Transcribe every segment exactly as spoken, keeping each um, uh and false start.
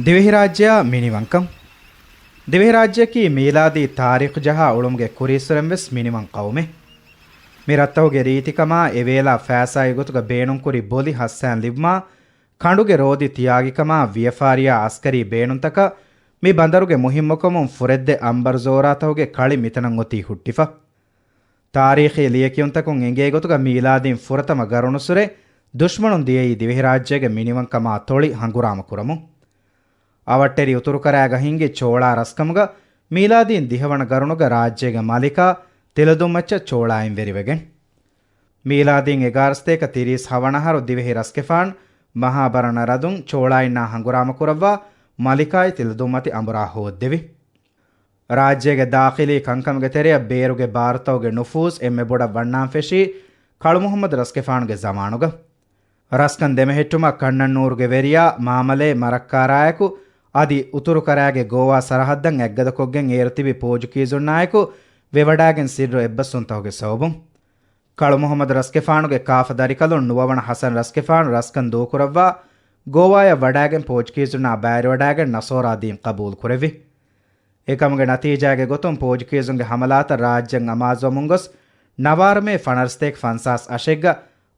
ދިވެހިރާއްޖެއާ މިނިވަންކަން. ދިވެހިރާއްޖެއަކީ މީލާދީ ތާރީޚު ޖަހާ އުޅުމުގެ ކުރީއްސުރެން ވެސް މިނިވަން ޤައުމެއް. މި ރަށްތަކުގެ ރީތިކަމާ އެވޭލާ ފައިސާއި ގޮތުގަ ބޭނުންކުރި ބޮލި ހައްސައިން ލިބުމާ، ކަނޑުގެ ރޯދި ތިޔާގިކަމާ ވިޔަފާރިއާ އަސްކަރީ ބޭނުންތަކަށް މި ބަނދަރުގެ މުހިއްމުކަމުން ފުރެއްދެ އަނބަރު ޒޯރާތަކުގެ ކަޅި މިތަނަށް އޮތީ ހުއްޓިފަ. ތާރީޚީ ލިޔެކިޔުންތަކުން އެނގޭ ގޮތުގަ މީލާދީން ފުރަތަމަ ގަރުނުއްސުރެ ދުޝްމަނުން ދިޔައީ ދިވެހިރާއްޖޭގެ މިނިވަންކަމާ ތޮޅި ހަނގުރާމަ ކުރަމުން. އަވަށްޓެރި އުތުރުކަރާގަ ހިންގި ޗޯޅާ ރަސްކަމުގަ މީލާދީން ދިހަވަނަ ގަރުނުގަ ރާއްޖޭގެ މަލިކާ ތިލަދުންމައްޗަށް ޗޯޅާއިން ވެރިވެގެން. މީލާދީން އެގާރަ ސަތޭކަ ތިރީސް ހަވަނަ އަހަރު ދިވެހި ރަސްގެފާން މަހާބަރަނަ ރަދުން ޗޯޅާއިންނާ ހަނގުރާމަ ކުރައްވާ މަލިކާއި ތިލަދުންމަތި އަނބުރާ ހޯއްދެވި. ރާއްޖޭގެ ދާޚިލީ ކަންކަމުގެ ތެރެއަށް ބޭރުގެ ބާރުތަކުގެ ނުފޫޒް އެންމެ ބޮޑަށް ވަންނާން ފެށީ ކަޅު މުހައްމަދު ރަސްގެފާނުގެ ޒަމާނުގަ. ރަސްކަން ދެމެހެއްޓުމަށް ކަންނަންނޫރުގެ ވެރިޔާ މާމަލޭ މަރައްކާރާއެކު އަދި އުތުރުކަރާގެ ގޯވާ ސަރަހައްދަށް އެއްގަދަކޮށްގެން އޭރު ތިބި ޕޯޖުކީޒުންނާއެކު ވެވަޑާގެން ސިއްރު އެއްބަސްވުންތަކުގެ ސަބަބުން. ކަޅު މުހައްމަދު ރަސްގެފާނުގެ ކާފަ ދަރިކަލުން ނުވަވަނަ ހަސަން ރަސްގެފާނު ރަސްކަން ދޫކުރައްވާ ގޯވާޔަށް ވަޑާގެން ޕޯޖުކީޒުންނާ ބައިވެރިވަޑާގެން ނަސޯރާ ދީން ޤަބޫލު ކުރެއްވި. އެކަމުގެ ނަތީޖާގެ ގޮތުން ޕޯޖުކީޒުންގެ ހަމަލާތައް ރާއްޖެއަށް އަމާޒުވަމުން ގޮސް ނަވާރަ މޭ ފަނަރަ ސަތޭކަ ފަންސާސް އަށެއްގަ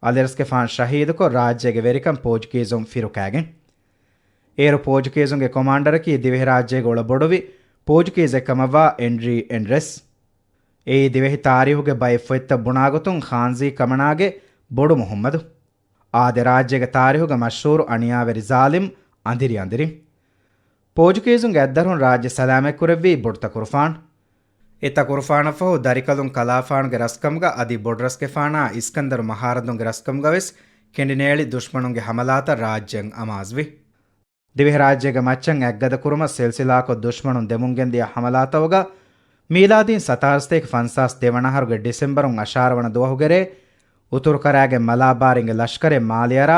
އަލިރަސްގެފާން ޝަހީދުކޮށް ރާއްޖޭގެ ވެރިކަން ޕޯޖުކީޒުން ފިރުކާގެން. އޭރު ޕޯޖުކީޒުންގެ ކޮމާންޑަރަކީ ދިވެހިރާއްޖޭގަ އުޅަ ބޮޑުވި ޕޯޖުކީޒެއް ކަމަށްވާ އެންޑްރީ އެންޑްރެސް. އެއީ ދިވެހި ތާރީހުގެ ބައެއް ފޮތްތައް ބުނާގޮތުން ޚާންޒީ ކަމަނާގެ ބޮޑު މުހައްމަދު. އާދެ، ރާއްޖޭގެ ތާރީހުގެ މަޝްހޫރު އަނިޔާވެރި ޒާލިމް އަނދިރި އަނދިރި. ޕޯޖުކީޒުންގެ އަތްދަށުން ރާއްޖެ ސަލާމަތްކުރެއްވީ ބޮޑު ތަކުރުފާން. އެ ތަކުރުފާނަށްފަހު ދަރިކަލުން ކަލާފާނުގެ ރަސްކަމުގަ އަދި ބޮޑުރަސްގެފާނާ އިސްކަންދަރު މަހާރަދުންގެ ރަސްކަމުގަވެސް ކެނޑިނޭޅި ދުޝްމަނުންގެ ހަމަލާތައް ރާއްޖެއަށް އަމާޒުވި. ދިވެހިރާއްޖޭގެ މައްޗަށް އަތްގަދަކުރުމަށް ސިލްސިލާކޮށް ދުޝްމަނުން ދެމުންގެންދިޔަ ހަމަލާތަކުގަ މީލާދީން ސަތާރަ ސަތޭކަ ފަންސާސް ދެވަނަ އަހަރުގެ ޑިސެމްބަރުން އަށާރަ ވަނަ ދުވަހުގެ ރޭ، އުތުރުކަރާގެ މަލާބާރިންގެ ލަޝްކަރެއް މާލެއަރާ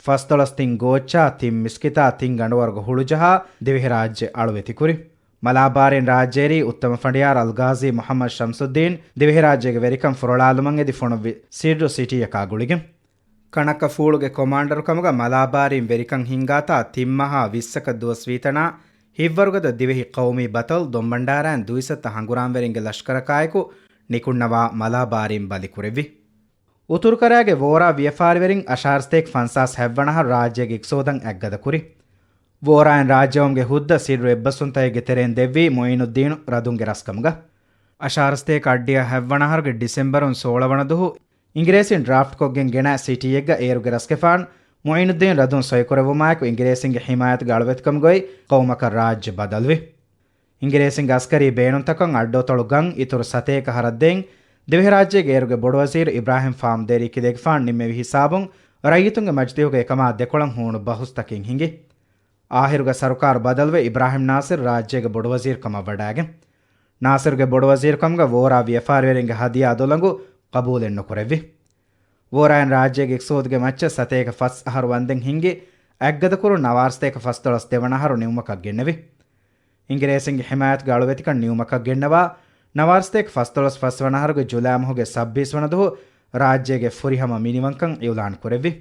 ފަސްދޮޅަސް ތިން ގޯއްޗާ ތިން މިސްކިތާ ތިން ގަނޑުވަރުގަ ހުޅުޖަހާ ދިވެހިރާއްޖެ އަޅުވެތިކުރި. މަލާބާރިން ރާއްޖޭރީ އުއްތަމަ ފަނޑިޔާރު އަލްގާޒީ މުޙައްމަދު ޝަމްސުއްދީން ދިވެހިރާއްޖޭގެ ވެރިކަން ފުރޮޅާލުމަށް އެދި ފޮނުއްވި ސިއްރު ސިޓީއަކާ ގުޅިގެން. ކަނައްކަ ފޫޅުގެ ކޮމާންޑަރު ކަމުގަ މަލާބާރީން ވެރިކަން ހިންގާތާ ތިން މަހާ ވިއްސަކަށް ދުވަސް ވީތަނާ، ހިތްވަރުގަދަ ދިވެހި ޤައުމީ ބަޠަލު ދޮންބަންޑާރައިން ދުއިސައްތަ ހަނގުރާމަވެރިންގެ ލަޝްކަރަކާއެކު ނިކުންނަވާ މަލާބާރީން ބަލިކުރެއްވި. އުތުރުކަރާގެ ވޯރާ ވިޔަފާރިވެރިން އަށާރަ ސަތޭކަ ފަންސާސް ހަތްވަނަ އަހަރު ރާއްޖޭގެ އިޤްތިޞާދަށް އަތްގަދަކުރި. ވޯރާއިން ރާއްޖެއައުމުގެ ހުއްދަ ސިއްރު އެއްބަސްވުންތަކެއްގެ ތެރެއިން ދެއްވީ މުޢީނުއްދީނު ރަދުންގެ ރަސްކަމުގަ. އަށާރަ ސަތޭކަ އަށްޑިހަ ހަތްވަނަ އަހަރުގެ ޑިސެމްބަރުން ސޯޅަ ވަނަ ދުހު އިނގިރޭސިން ޑްރާފްޓްކޮށްގެން ގެނައި ސިޓީއެއްގަ އޭރުގެ ރަސްގެފާން މުޢީނުއްދީން ރަދުން ސޮއިކުރެއްވުމާއެކު އިނގިރޭސިންގެ ހިމާޔަތުގެ އަޅުވެތިކަމުގައި ޤައުމަކަށް ރާއްޖެ ބަދަލުވި. އިނގިރޭސިންގެ އަސްކަރީ ބޭނުންތަކަށް އައްޑުއަތޮޅު ގަން އިތުރު ސަތޭކަ އަހަރަށް ދެން، ދިވެހިރާއްޖޭގެ އޭރުގެ ބޮޑުވަޒީރު އިބްރާހިމް ފާމް ދޭރީ ކިލޭގެފާން ނިންމެވި ހިސާބުން، ރައްޔިތުންގެ މަޖިލީހުގަ އެކަމާ ދެކޮޅަށް ހޫނު ބަހުސްތަކެއް ހިނގި. އާހިރުގަ ސަރުކާރު ބަދަލުވެ، އިބްރާހިމް ނާސިރު ރާއްޖޭގެ ބޮޑުވަޒީރު ކަމަށް ވަޑާގެން. ނާސިރުގެ ބޮޑުވަޒީރުކަމުގަ ވޯރާ ވިޔަފާރިވެރިންގެ ހަދިޔާ ދޮލަނގު ޤަބޫލެއް ނުކުރެއްވި. ވޯރާއިން ރާއްޖޭގެ އިޤްތިޞާދުގެ މައްޗަށް ސަތޭކަ ފަސް އަހަރު ވަންދެން ހިންގި، އަތްގަދަކުރުން ނަވާރަ ސަތޭކަ ފަސްދޮޅަސް ދެވަނަ އަހަރު ނިމުމަކަށް ގެންނެވި. އިނގިރޭސިންގެ ހިމާޔަތުގެ އަޅުވެތިކަން ނިމުމަކަށް ގެންނަވާ، ނަވާރަ ސަތޭކަ ފަސްދޮޅަސް ފަސްވަނަ އަހަރުގެ ޖުލައި މަހުގެ ސައްބީސް ވަނަ ދުހު ރާއްޖޭގެ ފުރިހަމަ މިނިވަންކަން އިއުލާން ކުރެއްވި.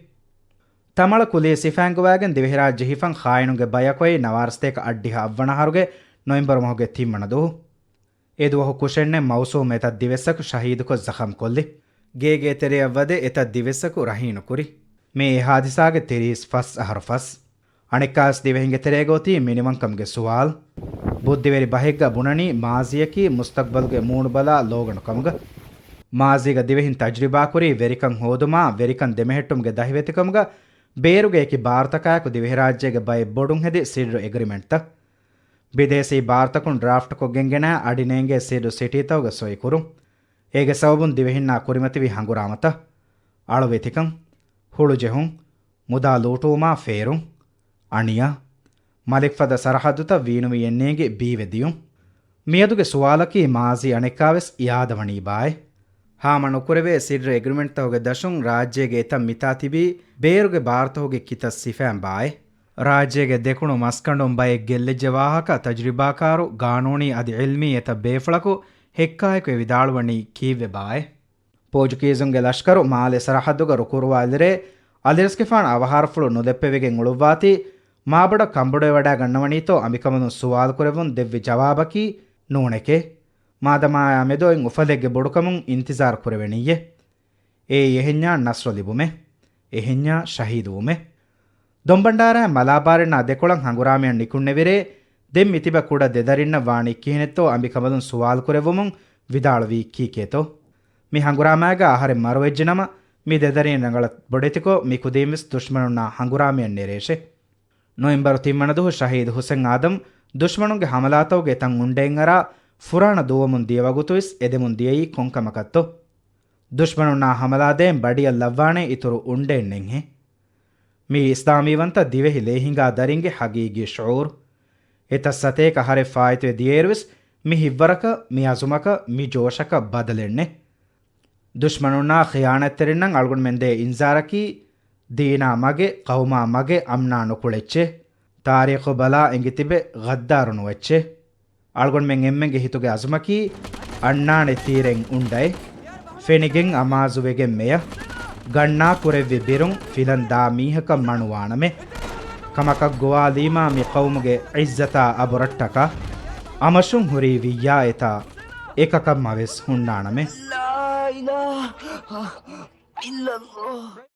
ތަމަޅަ ކުލީ ސިފައިން ގޮވާގެން ދިވެހިރާއްޖެ ހިފަން ޚާއިނުންގެ ބަޔަކު އޮތް ނަވާރަ ސަތޭކަ އަށްޑިހަ އަށްވަނަ އަހަރުގެ ނޮވެމްބަރު މަހުގެ ތިންވަނަ ދުވަހު. އެދުވަހު ކުށެއްނެތް މައުސޫމް އެތައް ދިވެއްސަކު ޝަހީދުކޮށް ޒަޚަމްކޮށްލި. ގޭގޭ ތެރެއަށް ވަދެ އެތައް ދިވެއްސަކު ރަހީނުކުރި. މިއީ އެ ހާދިސާގެ ތިރީސް ފަސް އަހަރު ފަސް. އަނެއްކާވެސް ދިވެހިންގެ ތެރޭގަ އޮތީ މިނިވަންކަމުގެ ސުވާލު. ބުއްދިވެރި ބަހެއްގަ ބުނަނީ މާޒީއަކީ މުސްތަޤްބަލުގެ މޫނުބަލާ ލޯގަނޑު ކަމުގަ. މާޒީގަ ދިވެހިން ތަޖުރިބާކުރީ ވެރިކަން ހޯދުމާ، ވެރިކަން ދެމެހެއްޓުމުގެ ދަހިވެތިކަމުގަ ބޭރުގެ އެކި ބާރުތަކާއެކު ދިވެހިރާއްޖޭގެ ބައެއް ބޮޑުން ހެދި ސިއްރު އެގްރިމެންޓްތައް. ބިދޭސީ ބާރުތަކުން ޑްރާފްޓްކޮށްގެން ގެނައި އަޑި ނޭނގޭ ސިއްރު ސިޓީތަކުގެ ސޮއިކުރުން. އޭގެ ސަބަބުން ދިވެހިންނާ ކުރިމަތިވި ހަނގުރާމަތައް، އަޅުވެތިކަން، ހުޅުޖެހުން، މުދާ ލޫޓުވުމާ ފޭރުން، އަނިޔާ، މަލިކްފަދަ ސަރަހައްދުތައް ވީނުވިއެއްނޭނގި ބީވެދިޔުން. މިއަދުގެ ސުވާލަކީ މާޒީ އަނެއްކާވެސް އިއާދަވަނީ ބާއޭ؟ ހާމަ ނުކުރެވޭ ސިއްރު އެގްރިމެންޓްތަކުގެ ދަށުން ރާއްޖޭގެ އެތައް މިތާ ތިބީ ބޭރުގެ ބާރުތަކުގެ ކިތައް ސިފައިން ބާއޭ؟ ރާއްޖޭގެ ދެކުނު މަސްގަނޑުން ބައެއް ގެއްލިއްޖެ ވާހަކަ ތަޖުރިބާކާރު، ގާނޫނީ އަދި އިލްމީ އެތައް ބޭފުޅަކު ހެއްކާއެކު އެ ވިދާޅުވަނީ ކީއްވެ ބާއޭ؟ ޕޯޖުކީޒުންގެ ލަޝްކަރު މާލެ ސަރަހައްދުގަ ރުކުރުވާލިރޭ، އަލިރަސްގެފާނު އަވަހާރަފުޅު ނުލެއްޕެވިގެން އުޅުއްވާތީ، މާބޮޑަށް ކަނބޮޑުވެވަޑައިގަންނަވަނީތޯ އަނބިކަނބަލުން ސުވާލު ކުރެއްވުން ދެއްވި ޖަވާބަކީ ނޫނެކޭ. މާދަމާއާ މެދު އޮތް އުފަލެއްގެ ބޮޑުކަމުން އިންތިޒާރު ކުރެވެނީއޭ. އެއީ އެހެންޏާ ނަސްރު ލިބުމޭ. އެހެންޏާ ޝަހީދުވުމޭ. ދޮންބަންޑާރާއި މަލާބާރެންނާ ދެކޮޅަށް ހަނގުރާމަޔަށް ނިކުންނެވިރޭ، ދެން މިތިބަ ކުޑަ ދެދަރިންނަށް ވާނީ ކިހިނެއްތޯ އަނބިކަނބަލުން ސުވާލު ކުރެއްވުމުން ވިދާޅުވީ ކީކޭތޯ؟ މި ހަނގުރާމާގަ އަހަރެން މަރުވެއްޖެނަމަ، މި ދެދަރިން ރަނގަޅަށް ބޮޑެތިކޮށް މި ކުދީންވެސް ދުޝްމަނުންނާ ހަނގުރާމަޔަށް ނެރޭށޭ. ނޮވެމްބަރު ތިންވަނަ ދުހު ޝަހީދު ހުސެން އާދަމް ދުޝްމަނުންގެ ހަމަލާތަކުގެ ތަން އުނޑައެއް އަރާ ފުރާނަ ދުވަމުން ދިޔަ ވަގުތުވެސް އެދެމުން ދިޔައީ ކޮންކަމަކަށްތޯ؟ ދުޝްމަނުންނާ ހަމަލާ ދޭން ބަޑިއަށް ލައްވާނެ އިތުރު އުނޑައެއް ނެތްހޭ. މީ އިސްލާމީވަންތަ ދިވެހި ލޭހިނގާ ދަރިންގެ ހަގީގީ ޝުޢޫރު. އެތައް ސަތޭކަ އަހަރެއް ފާއިތުވެ ދިޔައިރުވެސް މި ހިތްވަރަކަށް، މި އަޒުމަކަށް، މި ޖޯޝަކަށް ބަދަލެއް ނެތް. ދުޝްމަނުންނާ ޚިޔާނަތްތެރިންނަށް އަޅުގަނޑުމެން ދޭ އިންޒާރަކީ، ދީނާ މަގެއް، ޤައުމާ މަގެއް އަމްނާ ނުކުޅެއްޗޭ. ތާރީޚު ބަލާ އެނގިތިބެ ޣައްދާރު ނުވެއްޗޭ. އަޅުގަނޑުމެން އެންމެންގެ ހިތުގެ އަޒުމަކީ، އަންނާނެ ތީރެއް އުނޑައެއް. ފެނިގެން އަމާޒުވެގެން މެޔަށް. ގަންނާ ކުރެއްވި ބިރުން ފިލަން ދާ މީހަކަށް މަނުވާނަމޭ. ކަމަކަށް ގޮވާލީމާ މި ޤައުމުގެ ޢިއްޒަތާ އަބުރަށްޓަކާ. އަމަށުން ހުރީ ވިއްޔާ އެތާ އެކަކަށް މަވެސް ހުންނާނަމޭ. ލާ އިލާހަ އިއްލައްލާހު.